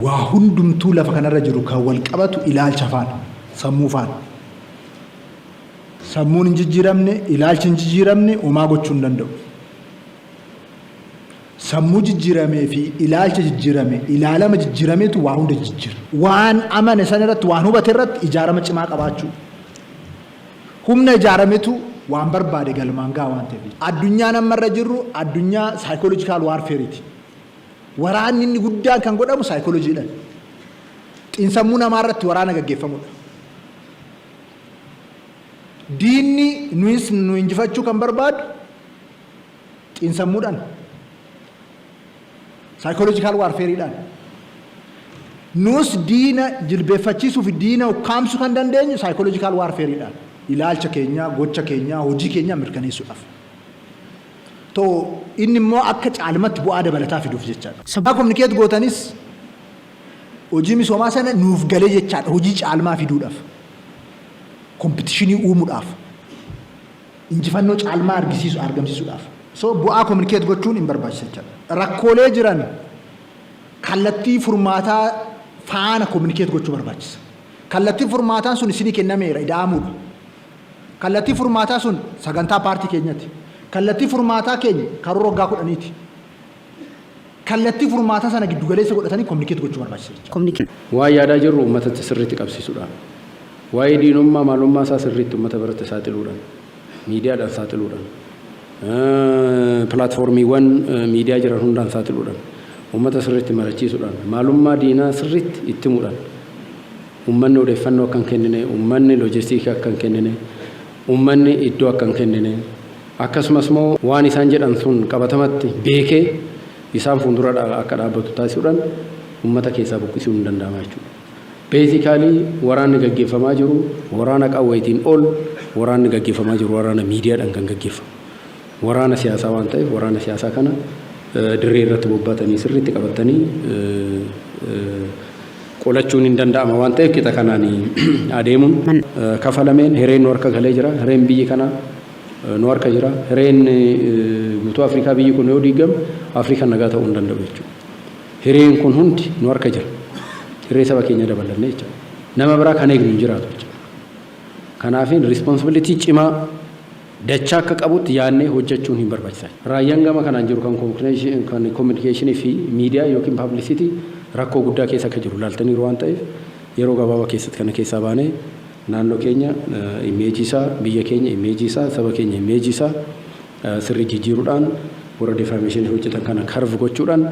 Waa hundumtuu lafa kanarra jiru kan wal qabatu ilaalcha faana, sammuu faana. Sammuun hin jijjiiramne, ilaalchi hin jijjiiramne homaa gochuu hin danda'u. Sammuu jijjiiramee fi ilaalcha jijjiirame, ilaalama jijjiirameetu waa hunda jijjiira. Waan amane sana irratti, waan hubate irratti ijaarama cimaa qabaachuu. Humna ijaarametu waan barbaade galmaan ga'a waan ta'eef. Addunyaan amma irra jirru addunyaa psychological warfareeti. Waraanni inni guddaan kan godhamu saayikolojiidhaan. Xiinsammuu namaa irratti waraana gaggeeffamudha. Diinni nuyis nu injifachuu kan barbaadu xiinsammuudhaan. Psychological warfareedhaan. Nus diina jilbeeffachiisuu fi diina ukkaamsuu kan dandeenyu psychological warfareedhaan. Ilaalcha keenya, gocha keenya, hojii keenya mirkaneessuudhaaf. To inni immoo akka caalmatti bu'aa dabalataa fiduuf jechaadha. Communicate gootanis hojii misoomaa sana nuuf galee jechaadha, hojii caalmaa fiduudhaaf. Competition uumuudhaaf. Injifannoo caalmaa argisiisu argamsiisuudhaaf. So bu'aa communicate gochuun hin barbaachisa jechaadha. Rakkoolee jiran kallattii furmaataa faana communicate gochuu barbaachisa. Kallattii furmaataan sun isinii kennameera, ida'amuudha. Kallattii furmaataa sun sagantaa paartii keenyati. Kallattii furmaataa keenya karoora waggaa 10ti. Kallattii furmaataa sana giddugaleessa godhatanii communicate gochuu barbaachisa jechuudha. Waan yaadaa jirru uummatatti sirriitti qabsiisuudhaan. Waa'ee diinummaa maalummaa isaa sirriitti uummata biratti saaxiluudhaan. Miidiyaadhaan saaxiluudhaan. Pilaatfoormiiwwan miidiyaa jiran hundaan saaxiluudhaan. Uummata sirriitti marachiisuudhaan. Maalummaa diinaa sirriitti itti himuudhaan. Uummanni odeeffannoo akka hin kennine, uummanni loojistiikii akka hin kennine, uummanni iddoo akka hin kennine, akkasumas immoo waan isaan jedhan sun qabatamatti beekee isaan fuuldura akka dhaabbatu taasisuudhaan uummata keessaa buqqisuun hin danda'ama jechuudha. Basically, waraanni gaggeeffamaa jiru waraana qawweetiin ol, waraanni gaggeeffamaa jiru waraana miidiyaadhaan kan gaggeeffamu. Waraana siyaasaa waan ta'eef, waraana siyaasaa kana dirree irratti bobbaatanii sirriitti qabatanii qolachuun hin danda'ama waan ta'eef, qixa kanaan adeemuun kafalameen hireen nu harka galee jira. Hireen biyyi kana nu harka jira. Hireen guutuu Afrikaa, biyyi kun yoo diigame Afrikaan nagaa ta'uu hin danda'u jechuudha. Hireen kun hundi nu harka jira. Hiree saba keenya dabalannee jechuudha. Nama biraa kan eegnu hin jiraatu jechuudha. Kanaafin responsibility cimaa dachaa akka qabutti yaadnee hojjechuun hin barbaachisaa. Raayyaan gama kanaan jiru kan communication fi miidiyaa yookiin publicity rakkoo guddaa keessa akka jiru laaltaniiru waan ta'eef, yeroo gabaabaa keessatti kana keessaa baanee naannoo keenya image isaa, biyya keenya image isaa, saba keenya image isaa sirrii jijjiiruudhaan, warra defamation hojjetan kana curb gochuudhaan,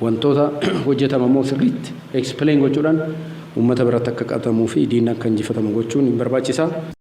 wantoota hojjetaman immoo sirriitti explain gochuudhaan uummata biratti akka qabatamuu fi diinni akka injifatamu gochuun hin barbaachisaa.